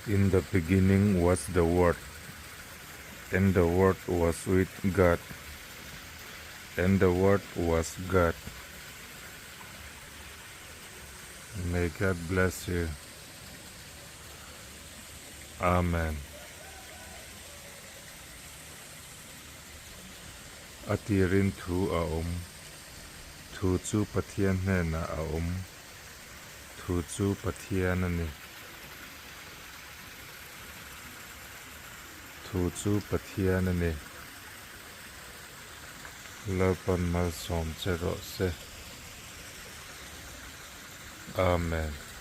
In the beginning was the Word, and the Word was with God, and the Word was God. May God bless you. Amen. A tirin thu a awm. Thu chu Pathian hnenah a awm. Thu chu Pathian a ni. Thu chu Pathian a ni. Lalpan malsawm che rawh se. Amen.